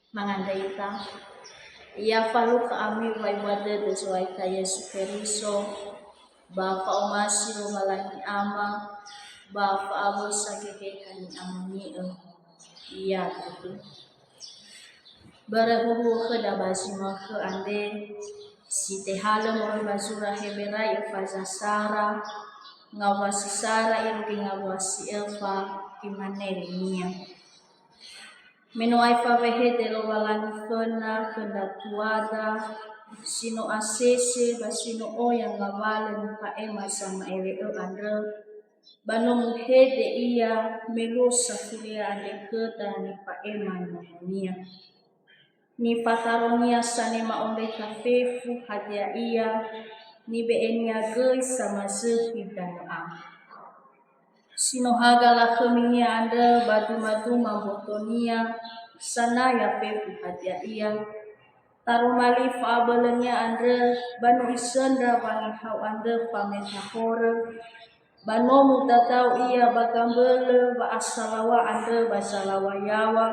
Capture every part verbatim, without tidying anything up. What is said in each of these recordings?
Mangandrö ita. Ya falukha ami wa'ebua dödö Zo'aya ita Yesu Keriso, ba fa'omasi Lowalangi Ama, ba fa'awösa Geheha Ni'amoni'ö. Ya tutu. Börö huhuo khöda ba zi ma'ökhö andre, si tehalö moroi ba zura Heberai'ö faza sara, ngawua si sara irugi ngawua si öfa, imane linia. Me no aefa wehede Lowalangi föna khö ndra tuada, si no asese ba si no oya ngawalö nifa'ema zama'ele'ö andrö, ba no muhede Ia me luo safuria andre khöda nifa'ema Nononia. Nifataronia sanema ondreta fefu hadia ia, nibe'enia göi samazökhi danö ama. Si no haga lakhöminia andrö ba dumaduma mbotonia, sanaya fefu hadia ia. Taroma li fa'abölönia andrö, ba no isöndra wangehao andrö fameta horö, ba no mudadao ia ba gambölö wa'asalaŵa andrö ba zalaw̃a yaŵa,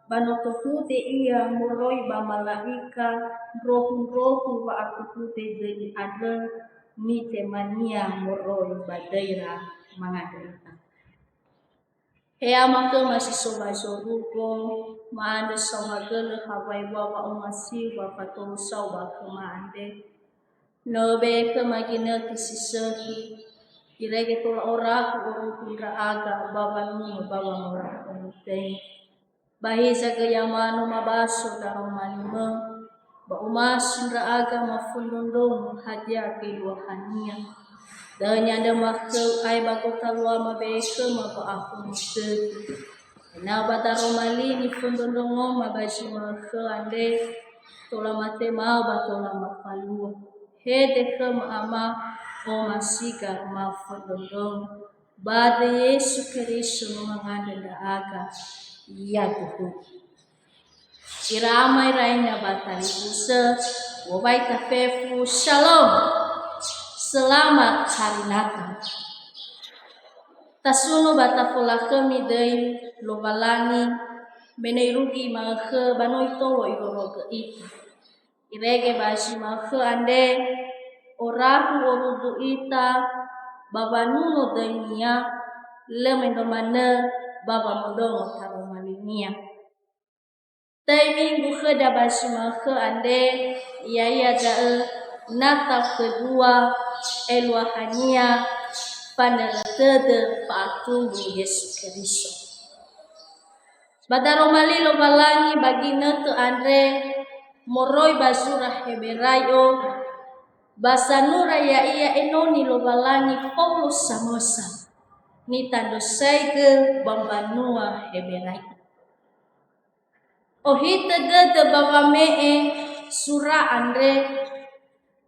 ba no tohude ia moroi ba mala'ika ndrohu-ndrohu wa'atuhude döi andrö nitemania moroi ba döira. Mangandrö ita. He Ama khöma si so ba zorugo, ma'andrö saohagölö ha wa'ebua wa'omasiu wa fatolu sao ba khöma andre. No Öbe'e khöma ginötö si sökhi, irege tola orahu orugu ndra'aga ba wanunö ba wangora'ö döi. Ba hiza göi Ama no mabaso daroma li-Mö, ba omasi ndra'aga mafondrondrongo hadia geluahania. Da'ö ni'andröma khöu ae ba gotaluama be'e khöma wa'ahono dödö. Ena'ö ba daroma li nifondrondrongoma ba zi ma'ökhö andre, tola matema'ö ba tola mafalua. Hede khöma Ama, omasiga mafondrondrongo. Ba döi Yesu Keriso no mangandrö ndra'aga. Yaduhu. Ira ama ira ina ba talifusö, wowaita fefu, Shalom! Selamat Hari Natal. Tasunu ba tafolakhömi döi Lowalangi, me no irugi ma'ökhö ba no itolo irorogö ita. Irege ba zi ma'ökhö andre, orahu orugu ita ba wanunö döinia, lö mendrua manö ba wamondrongo taroma linia. Töi minggu khöda ba zi ma'ökhö andre, ya'ia da'ö Natal kedua, eluahania fanörö tödö fa'atumbu Yesu Keriso. Ba daroma li Lowalangi ba ginötö andre moroi ba zura Heberai'ö, ba sanura ya'ia enoni Lowalangi faulo samösa, nitandrösaigö ba mbanua Heberai'ö. Ohitö dödö ba wame'e sura andre,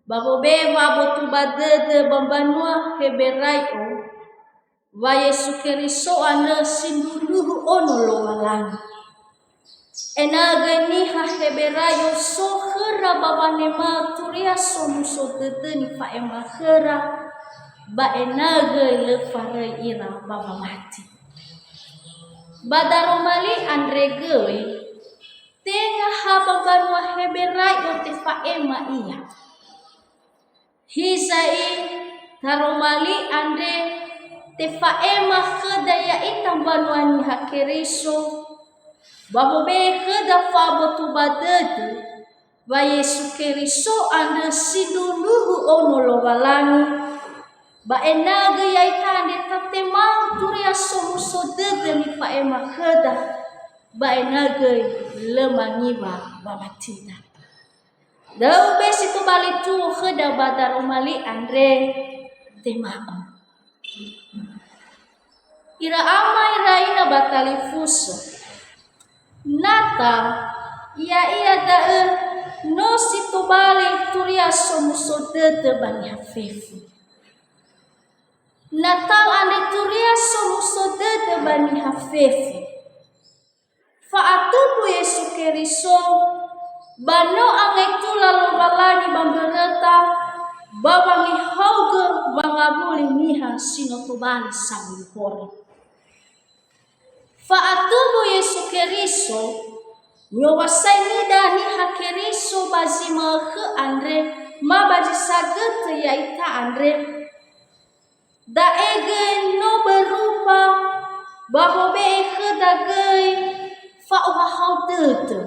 ba wobe'e wa'aboto ba dödö ba mbanua Heberai'ö, wa Yesu Keriso andrö sindruhu ono Lowalangi. Ena'ö göi niha Heberai'ö so khöra ba wanema'ö Turia Somuso Dödö nifa'ema khöra, ba ena'ö göi lö faröi ira ba wamati. Ba daroma li andre göi, tenga ha ba mbanua Heberai'ö tefa'ema ia. Hiza'i, taroma li andre tefa'ema khöda ya'ita mbanua Niha Keriso, ba wobe'e khöda fa'aboto ba dödö wa Yesu Keriso andrö sindruhu ono Lowalangi, ba ena'ö göi ya'ita andre tatema'ö Turia Somuso Dödö nifa'ema khöda, ba ena'ö göi lö mangiwa wamatida. Da'ö be si tobali tuo khöda ba daroma li andre, tema'ö. Ira ama ira ina ba talifusö. Natal, ya'ia da'ö no si tobali Turia Somuso Dödö ba niha fefu. Natal andre Turia Somuso Dödö ba niha fefu. Fa'atumbu Yesu Keriso, ba no angetula Lowalangi ba mböröta, ba wangehaogö wangawuli niha si no tobali samböli horö. Fa'atumbu Yesu Keriso, Ni'owasainida niha Keriso ba zi ma'ökhö andre, ma ba zi sagötö ya'ita andre, da'e göi no börupa ba wobe'e khöda göi fa'ohahau dödö.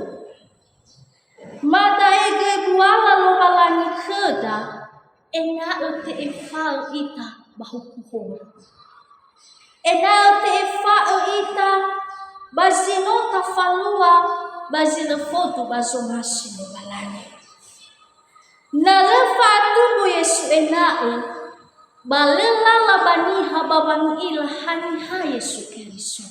Ma da'e göi buala Lowalangi khöda, ena'ö te'efa'ö ita ba huku horö. Ena'ö te'efa'ö ita ba zi no tafalua ba zi lö faudu ba zomasi Lowalangi. Na lö fa'atumbu Yesu ena'ö, ba lö lala ba niha ba wangi'ila haniha Yesu Keriso.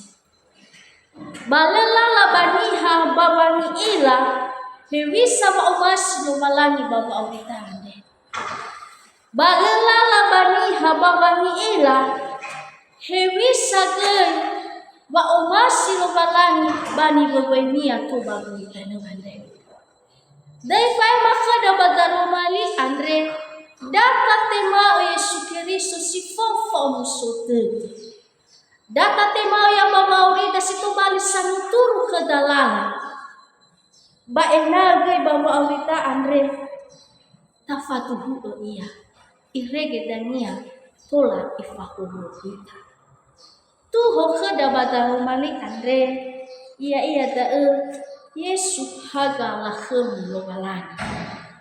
Ba lö lala ba niha ba wangi'ila hewisa wa'omasi Lowalangi ba wa'aurida andre. Ba lö lala ba niha ba wangi'ila hewisa göi wa'omasi Lowalangi ba niwöwöi-Nia tou ba gulidanö andre. Da'e fa'ema khöda ba daroma li andre, da tatema'ö Yesu Keriso si fao fa'omuso dödö. Da tatema'ö ia ba wa'aurida si tobali sanguturu khöda lala. Ba ena'ö göi ba wa'aurida andre tafaduhu'ö ia, irege dania tola ifahowu'ö ita. Tuho khöda ba daroma li andre, ya'ia da'ö Yesu haga lakhömi Lowalangi.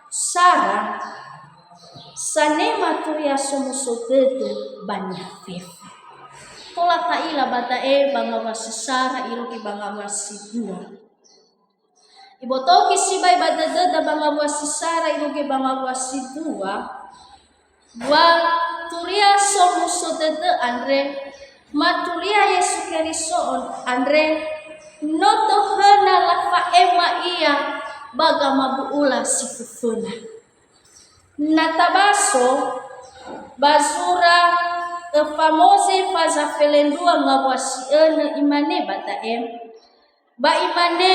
Sara, sanema turia somuso dödö ba niha fefu. Tola ta'ila ba da'e ba ngawua si sara irugi ba ngawua si dua. Ibotoki sibai ba dödöda ba ngawua si sara irugi ba ngawua si dua, wa turia somuso dödö andre, ma turia Yesu Keriso andre, no tohöna lafa'ema ia ba gamabu'ula si föföna. Na tabaso ba zura Öfa Moze faza felendrua ngawua si önö, imane ba da'e, ba imane,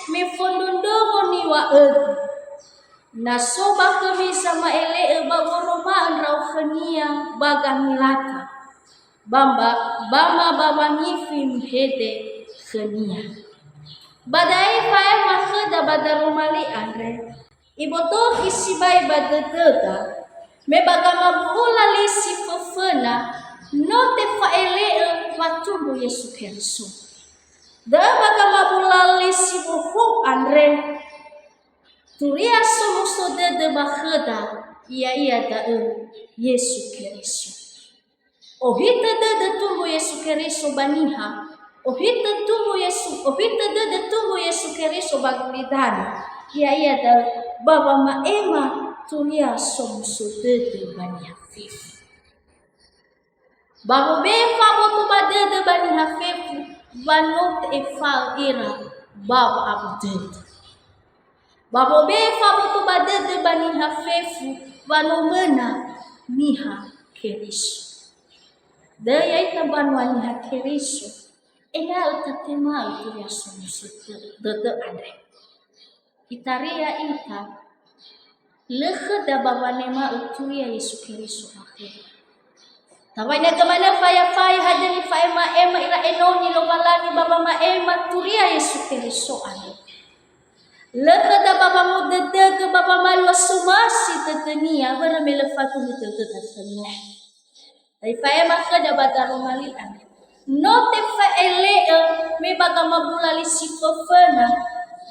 "Mifondrondrongo niŵa'ögu. Na so ba khömi zama'ele'ö ba u'oroma'ö ndra'o khönia ba gangilata, ba mba-, ba ma ba wangifi mihede khönia." Ba da'e fa'ema khöda ba daroma li andre, ibotoki sibai ba dödöda, me ba gamabu'ula li si föföna no tefa'ele'ö watumbu Yesu Keriso. Da'ö ba gamabu'ula li si bohou andre, turia somuso dödö ba khöda, ya'ia da'ö Yesu Keriso. Ohitö dödö tumbu Yesu Keriso ba niha, ohitö tumbu Yesu, ohitö dödö tumbu Yesu Keriso ba gulidanö, ya'ia da'ö ba wama'ema turia somuso dödö ba niha fefu. Ba wobe'e fa'aboto ba dödö ba niha fefu, wa no te'efa'ö ira ba wa'abu dödö. Ba wobe'e fa'aboto ba dödö ba niha fefu, wa no möna niha Keriso. Da'ö ya'ita banua niha Keriso, ena'ö tatema'ö turia somuso dö-, dödö andre. Itaria ita, lö khöda ba wanema'ö turia Yesu Keriso ba khöda. Tawainagö manö faya-faya hadia nifa'ema-ema ira enoni Lowalangi ba wama'ema turia Yesu Keriso andre. Lö khöda ba wangudödögö ba wamalua somasi dödönia, börö me lö faduhu dödöda khönia. Da'e fa'ema khöda ba daroma li andre. No tefa'ele'ö me ba gamabu'ula li si föföna,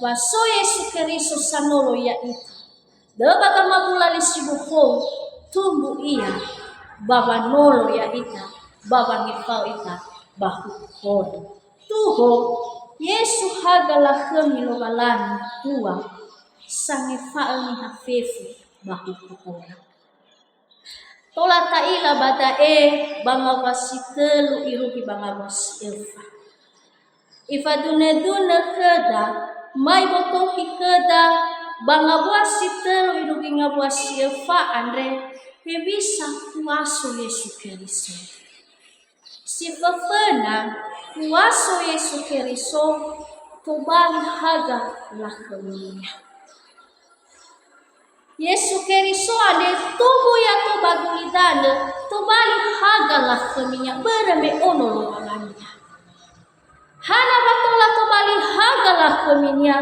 wa so Yesu Keriso sanolo ya'ita. Da'ö ba gamabu'ula li si bohou, tumbu ia ba wanolo ya'ita, ba wangefa'ö ita ba huku horö. Tuho, Yesu haga lakhömi Lowalangi dua, sangefa'ö niha fefu ba huku horö. Tola ta'ila ba da'e ba ngawua si tölu irugi ba ngawua si öfa. Ifadunödunö khöda, ma ibotoki khöda ba ngawua si tölu irugi ngawua si öfa andre, hewisa kuaso Yesu Keriso. Si föföna, kuaso Yesu Keriso tobali haga lakhöminia. Yesu Keriso andre tumbu ia tou ba gulidanö, tobali haga lakhöminia börö me ono Lowalangi. Hana wa tola tobali haga lakhöminia,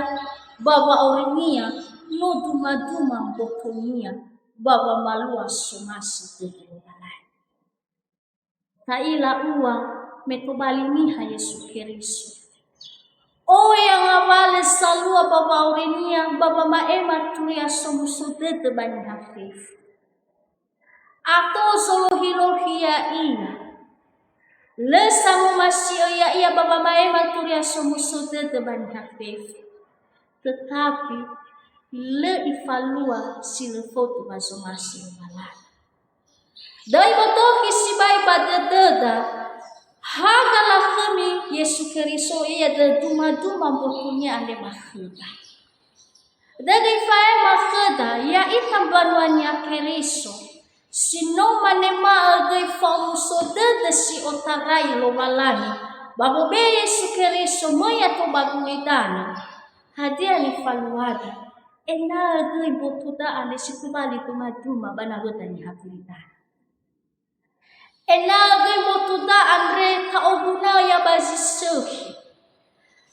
ba wa'aurinia no dumaduma mbotonia ba wamalua somasi dödö Lowalangi. Ta'ila ua me tobali niha Yesu Keriso. Oya ngawalö salua ba wa'aurinia ba wama'ema turia somuso dödö ba niha fefu. Ato zolohi-lohi ya'ia. Lö sangomasi'ö ya'ia ba wama'ema turia somuso dödö ba niha fefu. Tetapi lö ifalua si lö fotu ba zomasi Lowalangi. Döi botohi sibai ba dödöda, haga lakhömi Yesu Keriso, ia döi dumaduma mbotonia andre ba khöda. Döi göi fa'ema khöda, ya'ita mbanuania Keriso, si no manema'ö göi fa'omuso dödö si otarai Lowalangi, ba mobe'e Yesu Keriso möi ato ba gulidanö. Hadia nifaluada? Ena'ö göi mbotoda andre si tobali dumaduma ba nawöda niha gulidanö. Ena'ö göi mbotoda andre ta'oguna'ö ia ba zi sökhi.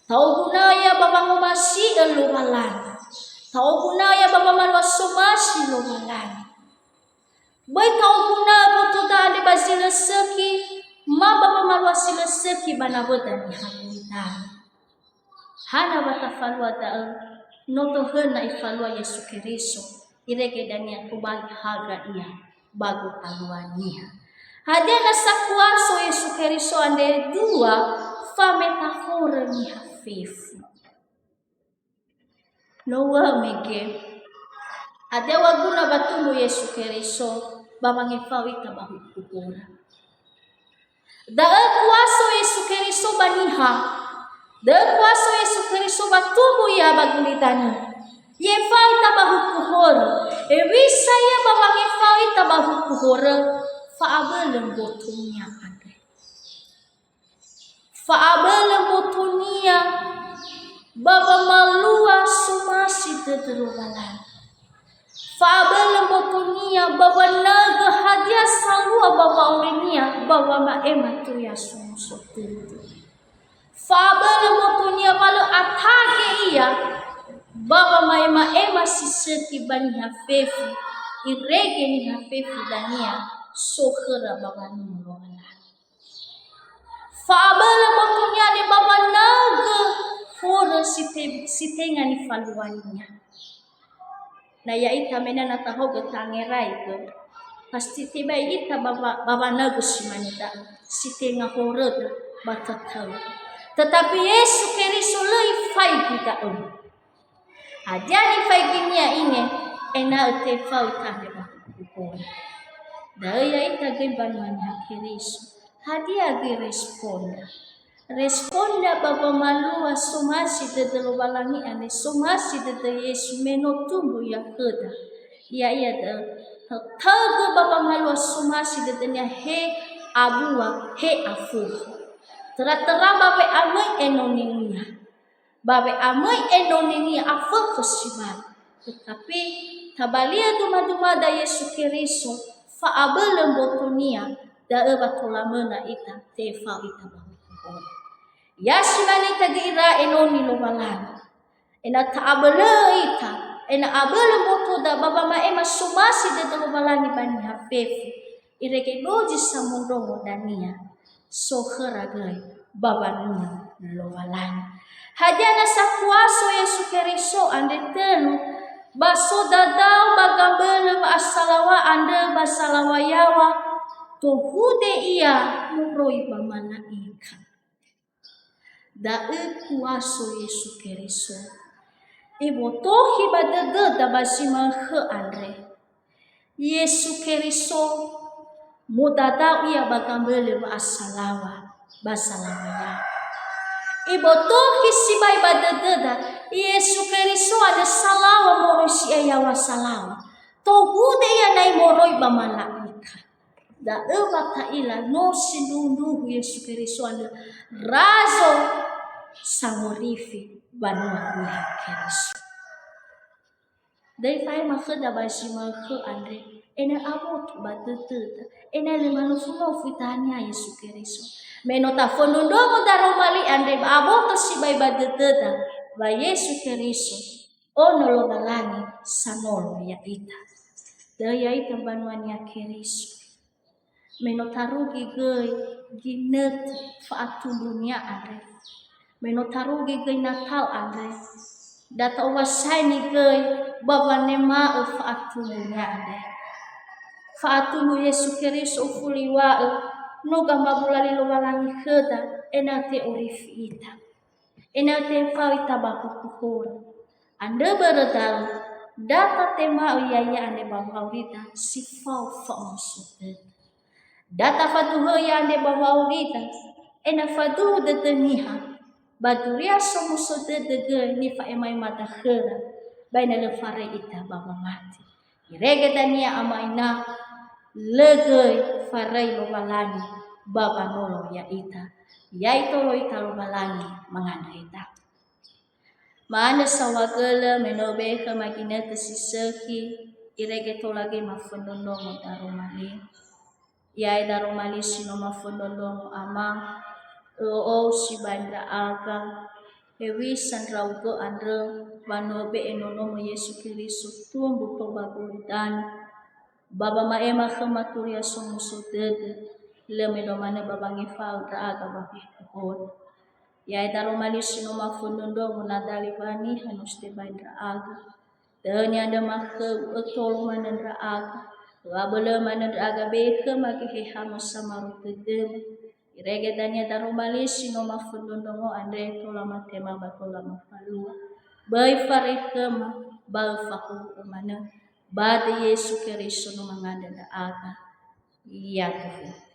Ta'oguna'ö ia ba wangomasi'ö Lowalangi. Ta'oguna'ö ia ba wamalua somasi Lowalangi. Böi ta'oguna'ö mbotoda andre ba zi lö sökhi, ma ba wamalua si lö sökhi ba nawöda niha gulidanö. Hana wa tafalua da'ö? No tohöna ifalua Yesu Keriso, irege dania tobali haga ia ba gotalua niha. Hadia nasa kuaso Yesu Keriso andre? Dua, fameta horö niha fefu. No uŵa'ö mege, hadia wa guna wa tumbu Yesu Keriso ba wangefa'ö ita ba huku horö? Da'ö kuaso Yesu Keriso ba niha. Da'ö kuaso Yesu Keriso ba tumbu ia ba gulidanö. I'efa'ö ita ba huku horö. Hewisa ia ba wangefa'ö ita ba huku horö? Fa'abölö mbotonia andre. Fa'abölö mbotonia ba wamalua somasi dödö Lowalangi. Fa'abölö mbotonia ba wanaögö hadia salua ba wa'aurinia ba wama'ema turia somuso dödö. Fa'abölö mbotonia wa lö atage ia ba wama'ema'ema si sökhi ba niha fefu, irege niha fefu dania so khöra ba wanua Lowalangi. Fa'abölö mbotonia andre ba wanaögö horö si te-, si tenga nifaluania. Na ya'ita me na, na tahaogö tangerai gö, pasti tebai ita ba wa-, ba wanaögö si mane da'ö, si tenga horöda ba tatöu. Tetapi Yesu Keriso lö ifaigi da'ö. Hadia nifaiginia ine? Ena'ö tefa'ö ita andre ba huku horö. Da'ö ya'ita göi mbanua Niha Keriso. Hadia göi responda? Responda ba wamalua somasi dödö Lowalangi andre, somasi dödö Yesu me no tumbu ia khöda. Ya'ia da'ö, tatögö ba wamalua somasi dödönia he abua, he afökhö. Töra-töra ba we'amöi enoninia. Ba we'amöi enoninia afökhö sibai. Tetapi, tabali'ö duma-dumada Yesu Keriso, fa'abölö mbotonia, da'ö wa tola möna ita, tefa'ö ita ba huku horö. Ya simanita göi ira enoni Lowalangi. Ena'ö ta'abölö'ö ita, ena'ö abölö mbotoda ba wama'ema somasi dödö Lowalangi ba niha fefu. Irege dozi samondrongo dania. So khöra göi ba wanua Lowalangi. Hadia nasa kuaso Yesu Keriso andre? Tölu, ba so dadao ba gambölö wa'asalaŵa andrö ba salaŵa yaŵa, tohude ia moroi ba mala'ika. Da'ö kuaso Yesu Keriso. Ibotohi ba dödöda ba zi ma'ökhö andre. Yesu Keriso modadao ia ba gambölö wa'asalaŵa ba salaŵa yaŵa. Ibotohi sibai ba dödöda, Yesu Keriso andrö salaŵa moroi si'ai yaŵa salaŵa. Tohude ia na'i moroi ba mala'ika. Da'ö wa ta'ila no sindruhu-ndruhu Yesu Keriso andrö razo sangorifi banua Niha Keriso. Da'ö fa'ema khöda ba zi ma'ökhö andre, Ena'ö aboto ba dödöda, ena'ö lö manofunofu ita haniha Yesu Keriso. Me no tafondrondrongo daroma li andre ba aboto sibai ba dödöda, ba Yesu Keriso, Ono Lowalangi sanolo ya'ita. Da'ö ya'ita mbanua-Nia Keriso. Me no tarugi göi ginötö fa'atumbunia andre. Me no tarugi göi Natal andre, da ta'owasaini göi ba wanema'ö fa'atumbunia andre. Fa'atumbu Yesu Keriso ufuli wa'ö, no gamabula li Lowalangi khöda, ena'ö te'orifi ita. Ena'ö tefao ita ba huku horö. Andrö börö da'ö, da tatema'ö ya'ia andre ba wa'aurida si fao fa'omuso dödö. Da tafaduhö ia andre ba wa'aurida, ena'ö faduhu dödö niha, ba duria somuso dödö göi nifa'emaimada khöra, ba ena'ö lö faröi ita ba wamati. Irege dania ama ina, lö göi faröi Lowalangi ba wanolo ya'ita, ya'itolo ita Lowalangi mangandrö ita. Ma'anö saohagölö me no be'e khöma ginötö si sökhi, irege tola göi mafondrondrongo daroma li. Ya'e daroma li si no mafondrondrongo Ama, ö'ou sibai ndra'aga, hewisa ndra'ugö andrö, wa no be'e nonomo Yesu Keriso tumbu tou ba gulidanö, ba wama'ema khöma turia somuso dödö, lö me no manö ba wangefa'ö ndra'aga ba huku horö. Ya'e daroma li si no mafondrondrongo na dali wa niha no si tebai ndra'aga. Döni andrö makhöu ötolo manö ndra'aga, öabölö manö ndra'aga be'e khöma Geheha-Mu samarö dödöma. Irege dania daroma li si no mafondrondrongo andre tola matema ba tola mafalua. Böi faröi khöma, ba öfahuhu'ö manö. Ba döi Yesu Keriso no mangandrö ndra'aga. Ya'aduhu.